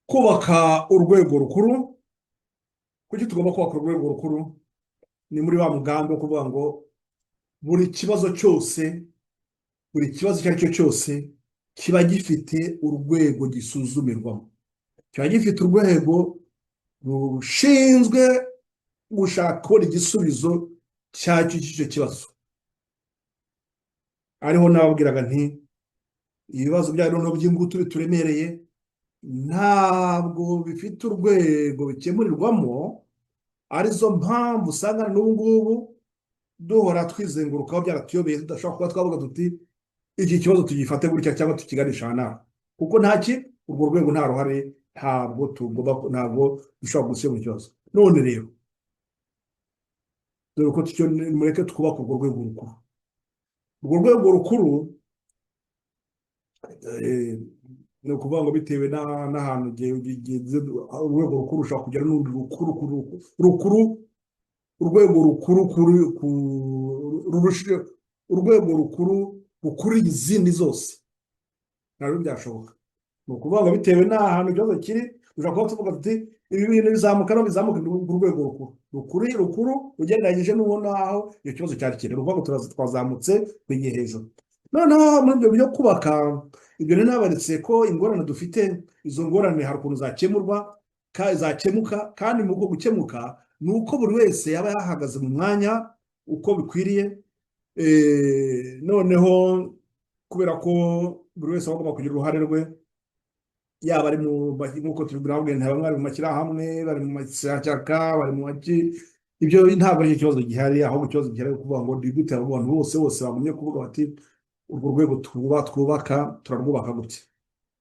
Kubaka urwego rukuru. Kuki tugomba kubaka urwego rukuru? Ni muri wa mugambi wo kuvuga ngo buri kibazo cyose, buri kibazo icyo ari cyo cyose kiba gifite urwego gisuzumirwamo, kiba gifite urwego rushinzwe gushaka kubona igisubizo cyacyo cy'icyo kibazo. Ariho nababwiraga nti ibibazo bya noneho by'ingutu bituremereye ntabwo bifite urwego bikemurirwamo, arizo mpamvu usanga n'ubu ngubu duhora twizengurukaho byaratuyobeye, tudashobora kuba twavuga tuti iki kibazo tugifate gutya cyangwa tukiganisha aha n'aha, kuko nta urwo rwego nta ruhare, ntabwo tugomba, ntabwo dushobora gukemura ikibazo. None rero dore uko mureke twubake urwo rwego rukuru. Urwo rwego rukuru ni ukuvuga ngo bitewe n'ahantu urwego rukuru rushobora kugera n'urundi rukuru rukuru, urwego rukuru rurusha urwego rukuru rukuriye izindi zose, ntabwo byashoboka. Ni ukuvuga ngo bitewe n'ahantu ikibazo kiri, dushobora kuba tuvuga tuti ibi bintu bizamuka no bizamuka ku rwego rukuru rukuru ugereranyije n'ubona aho icyo kibazo cyari kiri. Ni ukuvuga ngo twazamutse twigiye hejuru. Noneho muri ibyo byo kubaka ibyo rero, nabaretse ko ingorane dufite, izo ngorane hari ukuntu zakemurwa, zakemuka, kandi mu gukemuka ni uko buri wese yaba yahagaze mu mwanya uko bikwiriye. Noneho kubera ko buri wese aba agomba kugira uruhare rwe, yaba ari mu, nk'uko tubibwira, bamwe bari mu mashyirahamwe, bari mu mashyaka, bari mu maki, ibyo ntabwo ari ikibazo gihari. Ahubwo ikibazo gihari ari ukuvuga ngo ni gute abo bantu bose bagumye kuvuga bati urwo rwego twubaka turarwubaka gute.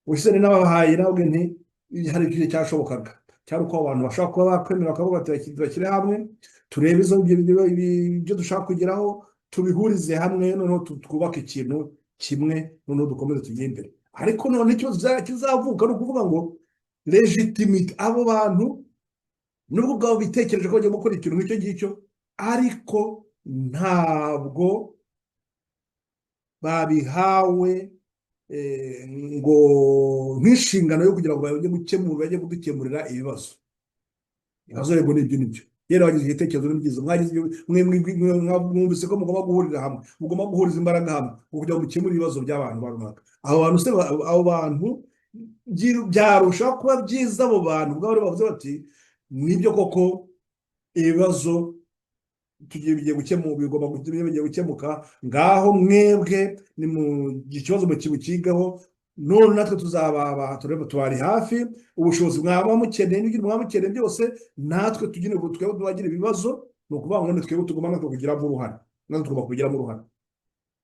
Ubushize ni n'ababahaye nabwo nti hari igihe cyashobokaga cyari uko abantu bashobora kuba bakwemera bakavuga bati bashyire hamwe turebe ibyo dushaka kugeraho, tubihurize hamwe, noneho twubake ikintu kimwe, noneho dukomeze tujye imbere. Ariko none ikibazo kizavuka ni ukuvuga ngo légitimité, abo bantu nubwo ubwabo bitekereje ko bagiye gukora ikintu nk'icyo ngicyo, ariko ntabwo babihawe ngo nk'inshingano yo kugira ngo bajye gukemura, bajye kudukemurira ibibazo. Ibibazo rero nibyo nibyo yera wagize igitekerezo ni byiza, mwagize mwumvise ko mugomba guhurira hamwe, mugomba guhuriza imbaraga hamwe kugira ngo mukemure ibibazo by'abantu runaka. Abo bantu se, abo bantu byarushaho kuba byiza abo bantu ubwabo bavuze bati nibyo koko, ibibazo tugiye bigiye gukemuka, bigomba bigiye gukemuka, ngaho mwebwe ni mu ikibazo mukigaho, none natwe tuzababa turebe tubari hafi, ubushobozi mwaba mukeneye n'ibyo mwaba mukeneye byose, natwe tugire ngo twebwe tubagira ibibazo. Ni ukuvuga ngo none twebwe tugomba natwe kubigiramo uruhare, natwe tugomba kubigiramo uruhare.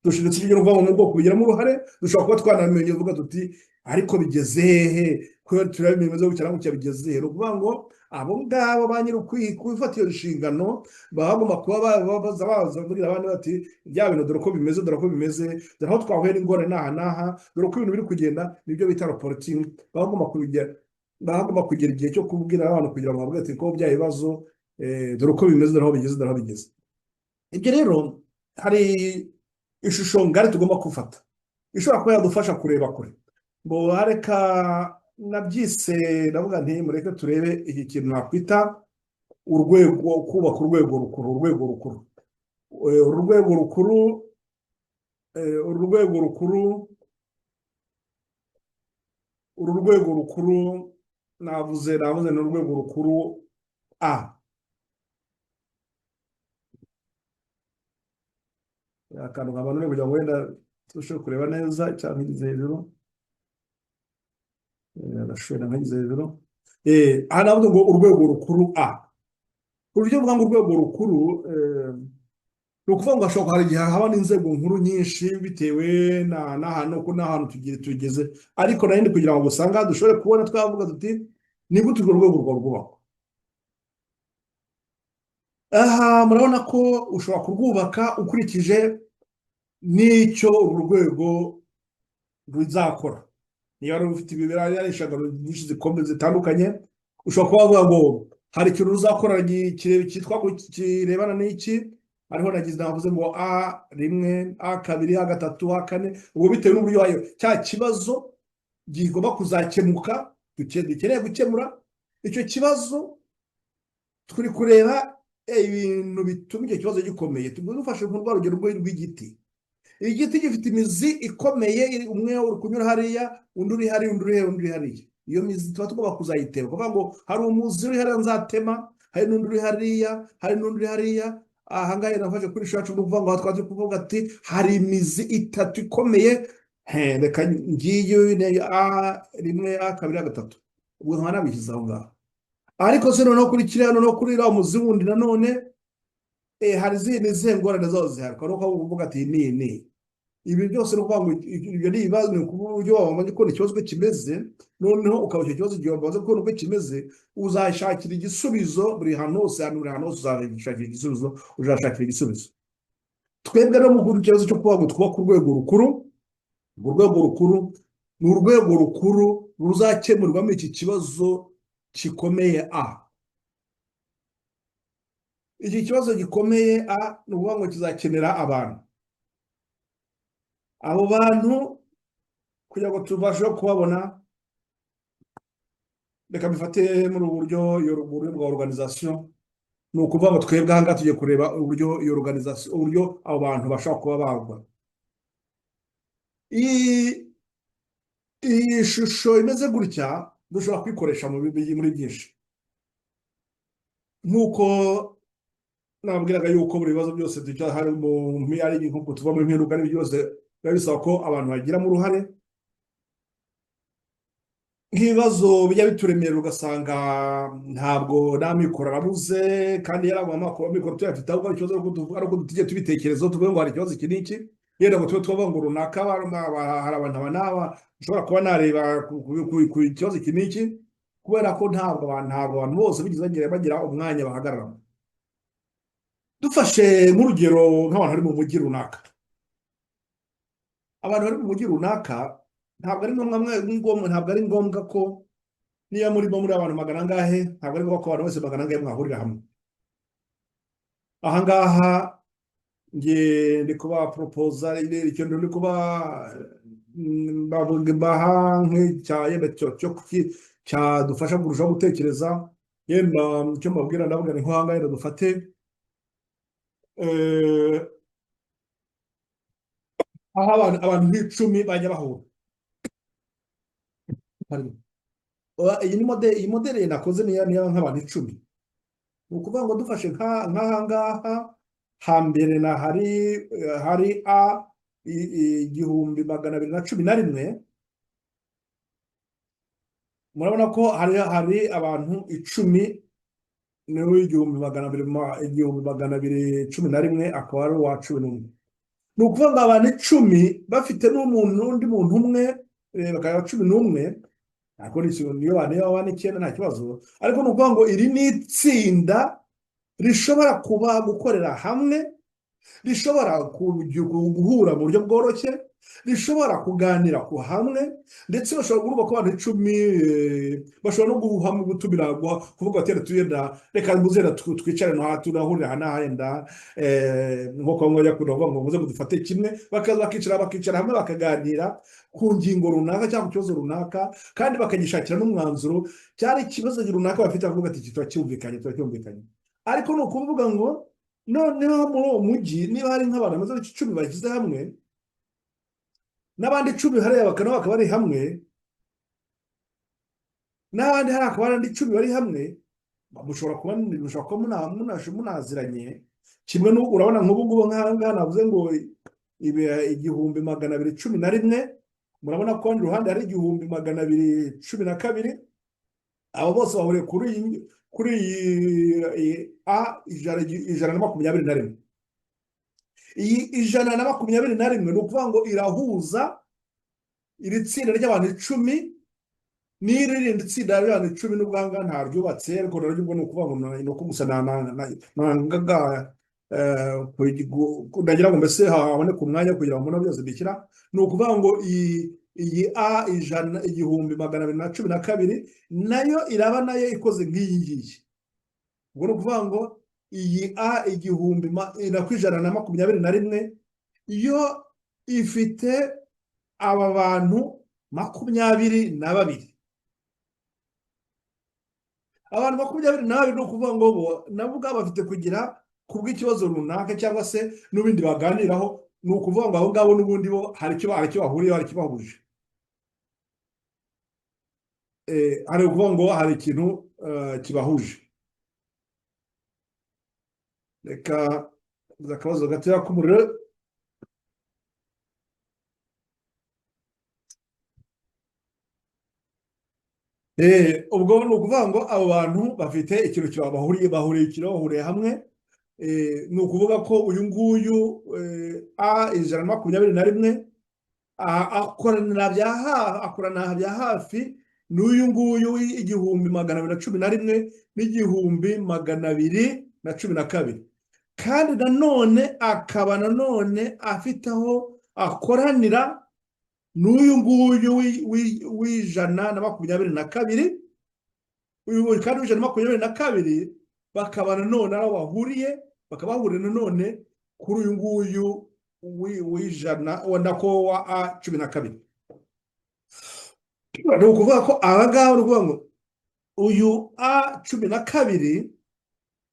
Dushinzwe ibyo kuvuga ngo nubwo kubigiramo uruhare dushobora kuba twanamenye tuvuga tuti ariko bigeze hehe, ko tureba bimeze gutya na gutya, bigeze hehe? Ni ukuvuga ngo abo ngabo ba nyiri gufata iyo nshingano baba bagomba kuba baza baza babwira abandi bati bya bintu dore uko bimeze, dore uko bimeze, dore aho twahuye n'ingorane n'aha n'aha, dore uko ibintu biri kugenda. Nibyo bita reporting. Baba bagomba kugira igihe cyo kubwira abantu kugira ngo bavuge ati ko bya bibazo dore uko bimeze, dore aho bigeze, dore aho bigeze. Ibyo rero hari ishusho ngari tugomba gufata ishobora kuba yadufasha kureba kure. Ngo reka nabyise, ndavuga nti mureke turebe iki kintu nakwita urwego, kubaka urwego rukuru. Urwego rukuru, urwego rukuru, uru rwego rukuru, uru rwego rukuru navuze ni urwego rukuru A. Akantu nkamanure kugira ngo wenda turusheho kureba neza cyangwa nkigize hejuru, agashobora nkagize hejuru. Aha navuga ngo urwego rukuru A. Uburyo buvuga ngo urwego rukuru, ni ukuvuga ngo hashobora hari igihe haba n'inzego nkuru nyinshi bitewe n'ahantu n'ahantu tugeze, ariko nari ndi kugira ngo usanga dushobore kubona twavuga tuti ni gute urwo rwego rwubakwa. Aha murabona ko ushobora kurwubaka ukurikije n'icyo uru rwego ruzakora. Niba rufite ibibera inshingano nyinshi zikomeye zitandukanye, ushobora kuba wavuga ngo hari ikintu ruzakora cyitwa kirebana n'iki. Hariho nagize navuze ngo A rimwe, A kabiri, A gatatu, A kane, ubwo bitewe n'uburyo wayo cya kibazo. Gigomba kuzakemuka, dukeneye gukemura icyo kibazo. Turi kureba ibintu bituma icyo kibazo gikomeye. Dufashe nk'urwa rugero rw'igiti. Igiti gifite imizi ikomeye, umwe uri kunyura hariya, undi uri hariya, undi uri hariya, undi uri hariya. Iyo mizi tuba tugomba kuzayitema, kuvuga ngo hari umuzi uri hariya nzatema, hari n'undi uri hariya, hari n'undi uri hariya. Aha ngaha nafashe kuri shacu, ni ukuvuga ngo aha twari kuvuga ati hari imizi itatu ikomeye. Reka ngiyi a rimwe, a kabiri, a gatatu, ubwo nkaba nabishyize aho ngaho. Ariko se noneho kuri kiriya, noneho kuri uriya muzi wundi nanone hari izindi izihe ngorane zose zihari? Ukaba uvuga ati ni ibi byose. Ni ukuvuga ngo ibyo ni ibibazo, ni ukuvuga uburyo wabanje kubona ikibazo uko kimeze, noneho ukaba icyo kibazo igihe wamaze kubona uko kimeze, uzashakira igisubizo buri hantu hose, buri hantu hose uzashakira igisubizo, uzashakira igisubizo. Twebwe no mu kibazo cyo kuvuga ngo twubake urwego rukuru, urwo rwego rukuru ni urwego rukuru ruzakemurwamo iki kibazo gikomeye a. Iki kibazo gikomeye a, ni ukuvuga ngo kizakenera abantu. Abo bantu kugira ngo tubashe kubabona, reka bifate muri ubu buryo, buryo bwa organisation. Ni ukuvuga ngo twebwe aha ngaha tugiye kureba uburyo iyo organisation, uburyo abo bantu bashobora kuba bagwa. Iyi shusho imeze gutya dushobora kuyikoresha muri byinshi, nk'uko nababwiraga yuko buri bibazo byose hari mu ari nkuko tuva mu impinduka n'ibyo byose biba bisaba ko abantu bagiramo uruhare. Nk'ibibazo bijya bituremerera, ugasanga ntabwo n'amikoro arabuze, kandi yari amikoro tuyafite, ahubwo ikibazo ari uko tujye tubitekerezaho, tuvuge ngo hari ikibazo iki n'iki, yenda ngo tube tuvuga ngo runaka hari abantu aba n'aba ushobora kuba nareba ku kibazo iki n'iki, kubera ko ntabwo abantu bose bigeze bagira umwanya bahagararamo. Dufashe nk'urugero nk'abantu bari mu mujyi runaka, abantu bari mu mujyi runaka, ntabwo ari ngombwa ko niba murimo muri abantu magana angahe, ntabwo ari ngombwa ko abantu bose magana angahe mwahurira hamwe. Aha ngaha nge ndi kuba proposa icyo ndi kuba baha nk'icya yenda cyo cyadufasha kurushaho gutekereza. Yenda icyo mbabwira, ndavuga ni nk'aha ngaha yenda dufate aho abantu nk'icumi bajya bahura. Pardon. Iyi ni modèle, iyi modèle nakoze niya nk'abantu 10. Ni ukuvuga ngo dufashe nk'aha ngaha hambere na hari a 1211, murabona ko hari abantu 10, niwe 1211 akaba ari uwa 11. Ni ukuvuga ngo abantu 10 bafite n'umuntu, n'undi muntu umwe, bakaba 11, ariko niyo baba n'icyenda nta kibazo. Ariko ni ukuvuga ngo iri ni itsinda rishobora kuba gukorera hamwe, rishobora guhura mu buryo bworoshye, rishobora kuganira ku hamwe, ndetse bashobora kuvuga ko abantu 10 bashobora no guhamwe gutumira, kuvuga bati tugenda, reka muzenda twicare no tunahurira aha n'aha, yenda nko kwa bamwe bajya kuvuga ngo muze dufate kimwe, bakaza bakicara hamwe, bakaganira ku ngingo runaka cyangwa ku kibazo runaka, kandi bakagishakira n'umwanzuro. Cyari ikibazo runaka bafite, bakavuga ati iki turacyumvikanye, turacyumvikanye. Ariko ni ukuvuga ngo noneho muri uwo mujyi niba hari nk'abantu bamaze 10 bashyize hamwe, n'abandi 10 hariya bakaba bari hamwe, n'abandi hariya hakaba hari andi 10 bari hamwe, mushobora kuba munaziranye kimwe. Urabona nk'ubu ngubu nk'aha ngaha navuze ngo 1211, murabona ko rundi ruhande hari 1212. Abo bose bahuriye kuri iyi a 121. Iyi 121 ni ukuvuga ngo irahuza iri tsinda ry'abantu 10 n'iri rindi tsinda ry'abantu 10. N'ubwo aha ngaha ntaryubatse, ariko naryo ubwo ni ukuvuga ngo ni uko gusa ndagira ngo mbese haboneke umwanya kugira ngo mbone byose bishyira. Ni ukuvuga ngo iyi a ijana 1212 nayo iraba nayo ikoze nk'iyi ngiyi. Ubwo ni ukuvuga ngo iyi a igihumbi na ku 121 yo ifite aba bantu 22. Abantu 22 ni ukuvuga ngo bo nabo ubwabo bafite kugira kubw'ikibazo runaka cyangwa se n'ibindi baganiraho, ni ukuvuga ngo abo ngabo n'ubundi bo hari icyo bahuriyeho, hari ikibahuje. Hari ukuvuga ngo hari ikintu kibahuje. Reka akabazo gatoya k'umuriro. Ubwo ni ukuvuga ngo abo bantu bafite ikintu bahuriye bahuriye hamwe. Ni ukuvuga ko uyu nguyu A 121 akorana bya hafi n'uyu nguyu 1211 n'1212, kandi nanone akaba nanone afite aho akoranira n'uyu nguyu w'122. Uyu kandi w'122 bakaba nanone aho bahuriye, bakaba bahuriye nanone kuri uyu nguyu w'ijana nako wa A 12. Ni ukuvuga ko aba ngaba, ni ukuvuga ngo uyu A 12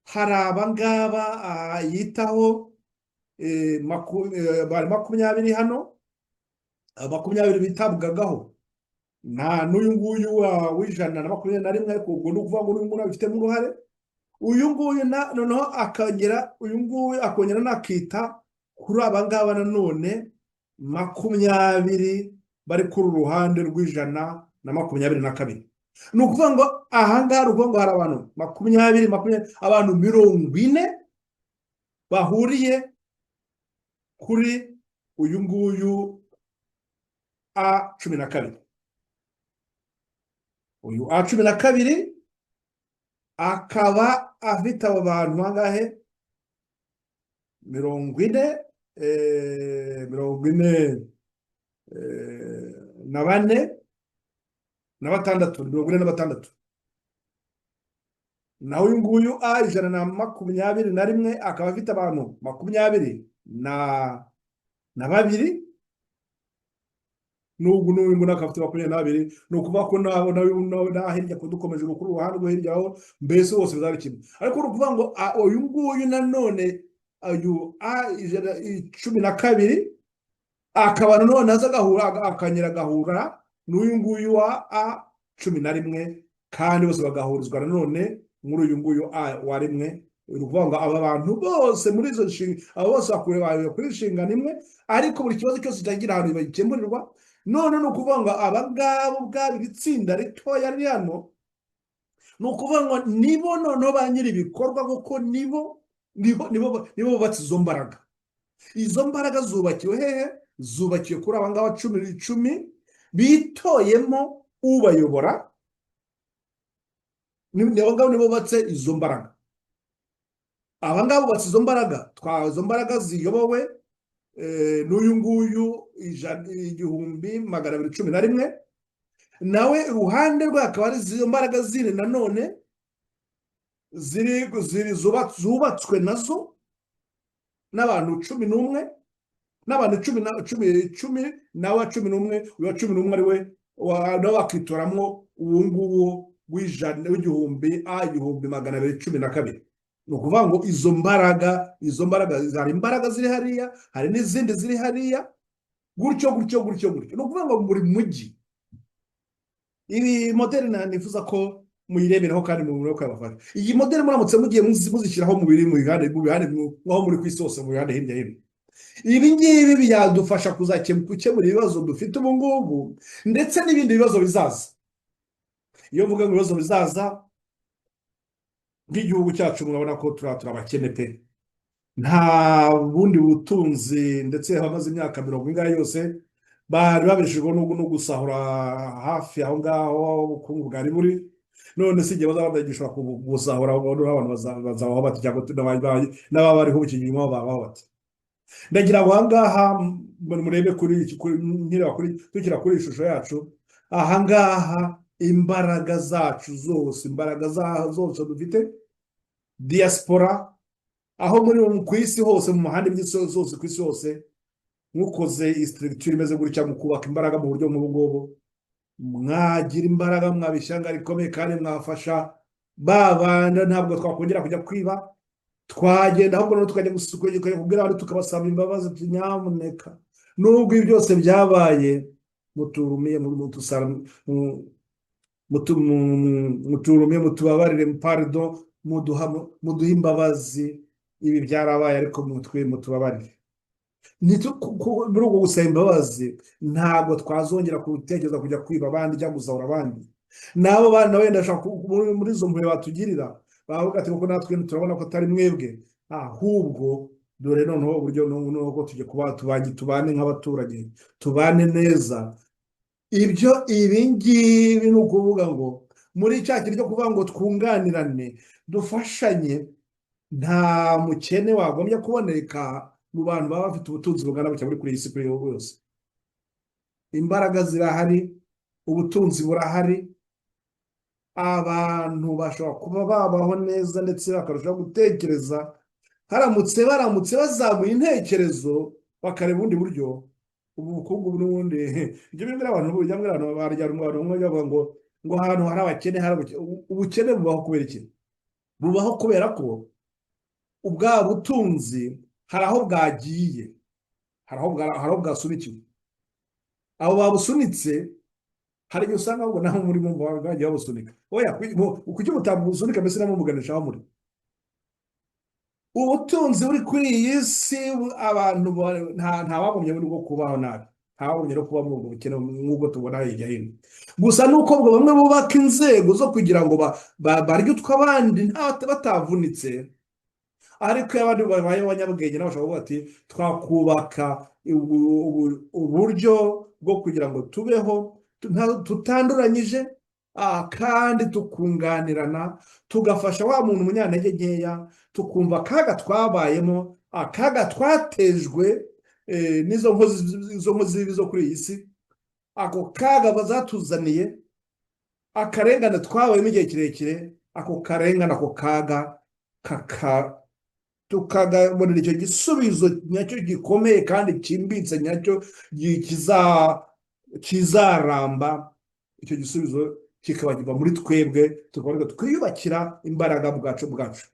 hari aba ngaba yitaho, bari 20 hano, 20 bitabwagaho nta n'uyu nguyu w'121, ariko ubwo ni ukuvuga ngo n'uyu nguyu abifitemo uruhare. Uyu nguyu noneho akongera, uyu nguyu akongera nakita kuri aba ngaba nanone 20 bari kuri uruhande rw'122. Ni ukuvuga ngo aha ngaha ni ukuvuga ngo hari abantu 20 20, abantu 40 bahuriye kuri uyu nguyu A 12. Uyu A 12 akaba afite abo bantu bangahe? 40, 44 na 6, 46. Naho uyu nguyu A 121 akaba afite abantu 22. N'ubu n'uyu nguyu akaba afite 22. Ni ukuvuga ko nabo naho hirya dukomeje kuri uruhande rwo hirya aho, mbese bose bizaba kimwe. Ariko ni ukuvuga ngo uyu nguyu nanone uyu A 12 akaba nanone aza agahura, akanyera agahura n'uyu nguyu wa A 11, kandi bose bagahurizwa nanone muri uyu nguyu A wa 1. Ni ukuvuga ngo aba bantu bose muri izo nshinga, abo bose bakuriye kuri inshingano imwe, ariko buri kibazo cyose cyagira ahantu bagikemurirwa. None ni ukuvuga ngo aba ngabo ubwabo iri tsinda ritoya riri hano, ni ukuvuga ngo nibo noneho ba nyiri ibikorwa, kuko nibo bubatse izo mbaraga. Izo mbaraga zubakiwe hehe? Zubakiwe kuri aba ngaba 10 bitoyemo ubayobora. Abo ngabo nibo bubatse izo mbaraga. Aba ngabo bubatse izo mbaraga, izo mbaraga ziyobowe n'uyu nguyu 1211, nawe iruhande rwe akaba ari izo mbaraga ziri nanone ziri zubatswe nazo n'abantu 11, n'abantu 10 na 10, 10 nawe 11, uyu wa 11 ari we nawe wakitoramo uwo nguwo w'ijana w'igihumbi A 1212. Ni ukuvuga ngo izo mbaraga hari imbaraga ziri hariya, hari n'izindi ziri hariya, gutyo gutyo gutyo gutyo. Ni ukuvuga ngo buri mujyi ibi modeli nifuza ko muyireberaho kandi mu ko yabafasha. Iyi modeli muramutse mugiye muzishyiraho mu biri mu bihande aho muri ku isi hose, mu bihande hirya hino. Ibi ngibi byadufasha gukemura ibibazo dufite ubu ngubu ndetse n'ibindi bibazo bizaza. Iyo mvuga ngo ibibazo bizaza, nk'igihugu cyacu murabona ko turabakene pe, nta bundi butunzi, ndetse abamaze imyaka 40 ingahe yose bari babeshejweho no gusahura hafi aho ngaho ubukungu bwari buri. None si igihe bazaba batagishobora gusahura, abantu bazabaho bati, cyangwa n'ababa bariho inyuma babaho bati. Ndagira ngo aha ngaha murebe tukira kuri ishusho yacu, aha ngaha imbaraga zacu zose, imbaraga zose dufite diaspora, aho muri ku isi hose, mu mahande y'isi zose, ku isi hose, mukoze structure imeze gutya mu kubaka imbaraga mu buryo nk'ubu ngubu, Mwagira imbaraga, mwaba ishyanga rikomeye kandi mwafasha ba bandi. Ntabwo twakongera kujya kwiba, twagenda ahubwo noneho tukajya kubwira abandi, tukabasaba imbabazi tuti: "Nyamuneka, nubwo ibi byose byabaye, muturumiye, muturumiye, mutubabarire, pardon, muduhe imbabazi. Ibi byarabaye, ariko mutwe mutubabarire." Muri ubwo gusaba imbabazi, ntabwo twazongera gutekereza kujya kwiba abandi cyangwa gusahura abandi. N'abo bana wenda muri izo mpuhwe batugirira, bavuga ati: "Kuko natwe turabona ko atari mwebwe, ahubwo dore noneho uburyo noneho tujya kuba tubane nk'abaturage, tubane neza." Ibyo ibi ngibi ni ukuvuga ngo muri cya kintu cyo kuvuga ngo twunganirane, dufashanye, nta mukene wagombye kuboneka mu bantu baba bafite ubutunzi bungana butya buri kuri iyi si kuri yose. Imbaraga zirahari, ubutunzi burahari, abantu bashobora kuba babaho neza ndetse bakarushaho gutekereza haramutse baramutse bazamuye intekerezo, bakareba ubundi buryo ubu bukungu n'ubundi. Ibyo bibwira abantu, bijya mbwira abantu barya abantu bamwe bavuga ngo ahantu hari abakene hari ubukene. Bubaho kubera iki? Bubaho kubera ko ubwa butunzi hari aho bwagiye, hari aho bwasunikiwe. Abo babusunitse, hari igihe usanga ahubwo naho muri mu bagiye babusunika. Oya, kuki mutabusunika? Mbese namwe muganisha aho muri ubutunzi buri kuri iyi si, abantu nta bagombye bwo kubaho nabi, nta bagombye no kuba muri ubwo bukene nk'ubwo tubona hirya hino. Gusa nuko ubwo bamwe bubaka inzego zo kugira ngo barye utw'abandi batavunitse, ariko iyo abandi babaye abanyabwenge nabo bashobora kuvuga ati: "Twakubaka uburyo bwo kugira ngo tubeho tutanduranyije, kandi tukunganirana, tugafasha wa muntu umunyantege nkeya, tukumva akaga twabayemo, akaga twatejwe n'izo nkozi z'ibibi zo kuri iyi si, ako kaga bazatuzaniye, akarengane twabayemo igihe kirekire, ako karengane, ako kaga tukagabonera icyo gisubizo nyacyo gikomeye kandi cyimbitse, nyacyo kizaramba." Icyo gisubizo kikaba kiva muri twebwe, tukaba twiyubakira imbaraga bwacu bwacu.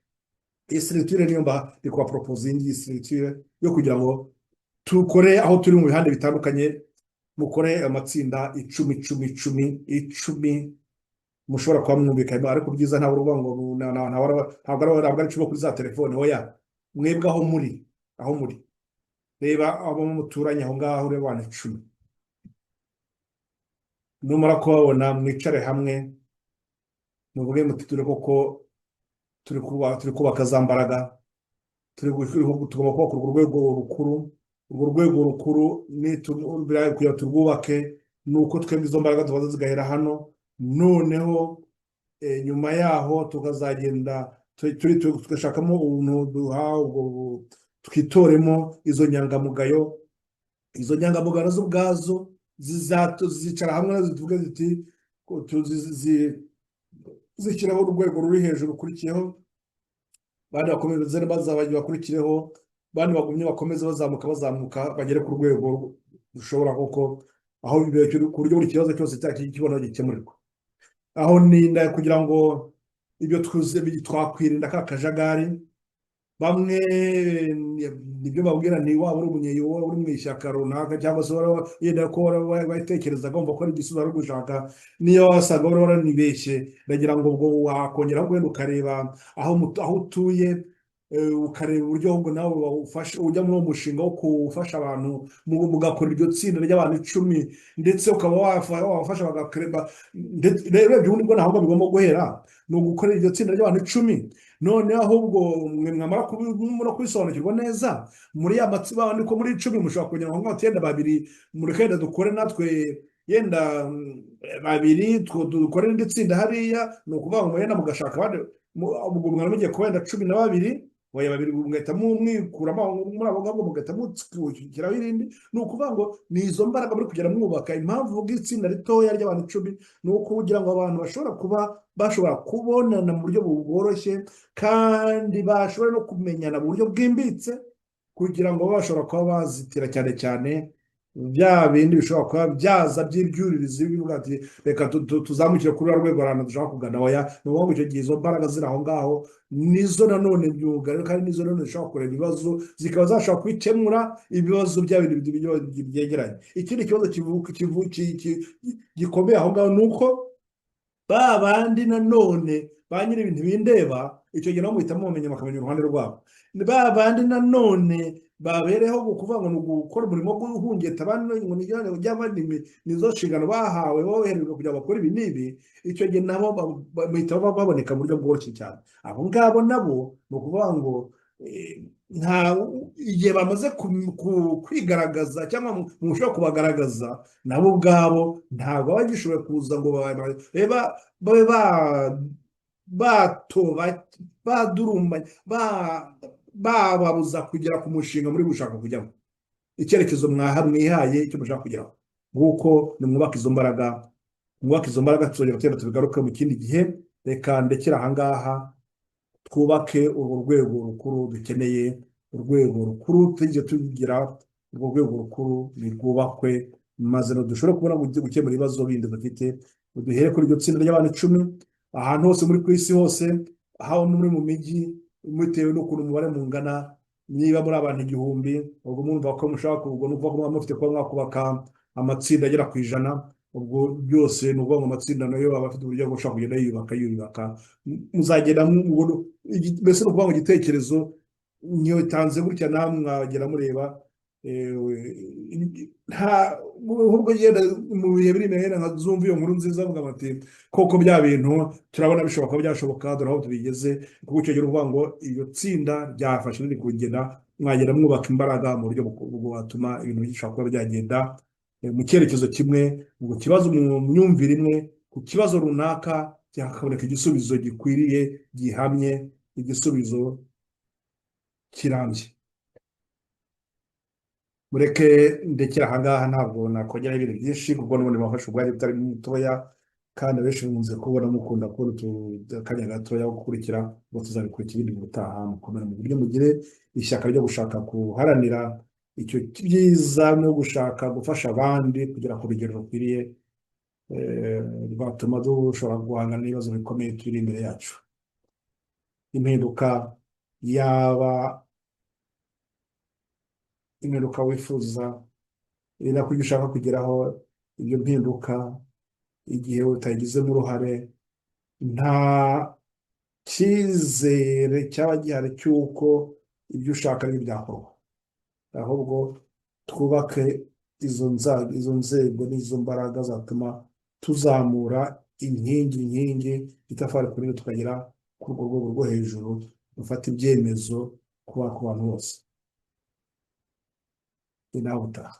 Iyi structure niyo mba ndi kubaporopoza, iyi ngiyi structure yo kugira ngo tukore aho turi mu bihande bitandukanye. Mukore amatsinda 10, 10, 10, 10 mushobora kuba mwumvikanye, ariko byiza ntabwo uruvuga ngo ntabwo ari 10 kuri za telefone. Oya, mwebwe aho muri, reba abo muturanye aho ngaho, ureba abantu 10. Numara kubabona, mwicare hamwe, muvuge muti: "Turi koko turi kubaka za mbaraga, tugomba kubaka urwo rwego rukuru." Urwo rwego rukuru kugira turwubake ni uko twebwe izo mbaraga tubanza zigahera hano, noneho nyuma yaho tukazagenda tugashakamo ubuntu duha ubwo, twitoremo izo nyangamugayo. Izo nyangamugayo zo ubwazo zicara hamwe, zivuge ziti zishyiraho urwego ruri hejuru rukurikiyeho, bandi bakomeze bazabajya bakurikireho, bandi bagumye bakomeze bazamuka, bazamuka bagere ku rwego rushobora koko aho ku buryo buri kibazo cyose kibona gikemurirwa aho. Ninda kugira ngo ibyo twuze twakwirinda ka kajagari. Bamwe nibyo babwira, ni waba uri umunyeyi, waba uri mu ishyaka runaka, cyangwa se yenda ko watekerezaga wumva ko ari igisubizo ari gushaka, niyo wasanga wari waranibeshye, ndagira ngo ubwo wakongera wenda ukareba aho utuye, ukareba uburyo ahubwo nawe wawufasha, ujya muri uwo mushinga wo gufasha abantu, mugakora iryo tsinda ry'abantu 10, ndetse ukaba wabafasha bagakareba. Rero ubundi bwo ntabwo bigomba guhera ni ugukora iryo tsinda ry'abantu 10. Noneho ahubwo mwe mwamara no kubisobanukirwa neza muri ya matsinda ko muri 10, mushobora kugera aho ngaho, yenda babiri, mureke yenda dukore natwe yenda babiri, dukore n'indi tsinda hariya. Ni ukuvuga ngo yenda mugashaka abandi, ubwo mwari mugiye kuba wenda 12, oya, babiri mugahita mwikuramo muri abo ngabo, mugahita mushyiraho irindi. Ni ukuvuga ngo ni izo mbaraga muri kugera mwubaka. Impamvu uvuga itsinda ritoya ry'abantu 10 ni uko kugira ngo abantu bashobora kuba bashobora kubonana mu buryo bworoshye kandi bashobora no kumenyana mu buryo bwimbitse, kugira ngo babe bashobora kuba bazitira cyane cyane. Bya bindi bishobora kuba byaza by'ibyuririzi, bivuga ati: "Reka tuzamukire kuri ruriya rwego, ahantu dushaka kugana." Oya, ni ukuvuga ngo icyo gihe izo mbaraga ziri aho ngaho nizo nanone myugariro, kandi nizo nanone zishobora kureba ibibazo, zikaba zashobora kubikemura, ibibazo bya bintu byegeranye. Ikindi kibazo gikomeye aho ngaho ni uko ba bandi nanone ba nyiri ibintu bindeba, icyo gihe nabo muhita mubamenya, bakamenya uruhande rwabo. Ba bandi nanone babereho kuvuga ngo ni ugukora umurimo wo guhungeta abandi, ngo cyangwa nizo nshingano bahawe, boherejwe kugira ngo bakore ibi n'ibi, icyo gihe nabo bahita baboneka mu buryo bworoshye cyane. Abo ngabo nabo ni ukuvuga ngo nta igihe bamaze kwigaragaza cyangwa mushobora kubagaragaza, nabo ubwabo ntabwo baba bagishoboye kuza ngo babe batoba, badurumba, bababuza kugera ku mushinga muri gushaka kujyamo, icyerekezo mwaha mwihaye, icyo mushaka kugeraho. Nguko, nimwubake izo mbaraga, mwubake izo mbaraga. Tuzongera tugenda tubigaruke mu kindi gihe. Reka ndekere ahangaha. Twubake urwo rwego rukuru dukeneye, urwego rukuru tujye tugira, urwo rwego rukuru nirwubakwe, maze dushobore kubona gukemura ibibazo bindi dufite. Duhere kuri iryo tsinda ry'abantu 10, ahantu hose muri ku isi hose, aho muri mu mijyi, bitewe n'ukuntu umubare mungana. Niba muri abantu 1000, ubwo mwumva ko mushaka, ubwo ni ukuvuga ko muba mufite kuba mwakubaka amatsinda agera ku 100. Ubwo byose ni ukuvuga ngo amatsinda nayo aba afite uburyo bwo kugenda yiyubaka, yiyubaka, muzagenda mbese ni ukuvuga ngo igitekerezo niyo itanze gutya, namwe mwagera mureba nta ahubwo yenda mu bihe biri imbere nkazumva iyo nkuru nziza, avuga bati: "Koko bya bintu turabona bishobora kuba byashoboka, dore aho tubigeze." Kuko icyo gihe uvuga ngo iryo tsinda ryafashe riri kugenda, mwagenda mwubaka imbaraga mu buryo bwatuma ibintu bishobora kuba byagenda mu cyerekezo kimwe, mu kibazo, mu myumvire imwe ku kibazo runaka, hakaboneka igisubizo gikwiriye, gihamye, igisubizo kirambye. Mureke ndekere ahangaha, ntabwo nakongeraho ibintu byinshi kuko n'ubundi bafashe ubwanya butari mutoya, kandi abenshi mukunze kubona, mukunda kubona akanya gatoya ko gukurikira, ngo tuzabikurikira ibindi ubutaha. Mukomere mu buryo, mugire ishyaka ryo gushaka guharanira icyo byiza no gushaka gufasha abandi kugera ku rugero rukwiriye rwatuma dushobora guhangana n'ibibazo bikomeye turi imbere yacu. Impinduka, yaba impinduka wifuza, ni nako ibyo ushaka kugeraho, iyo mpinduka igihe utayigizemo uruhare, nta cyizere cyaba gihari cy'uko ibyo ushaka ari byakorwa. Ahubwo twubake izo nzego n'izo mbaraga zatuma tuzamura inkingi inkingi, itafari kuri rindi, tukagera kuri urwo rwego rwo hejuru dufata ibyemezo kuba ku bantu bose. Ni nawe utaha.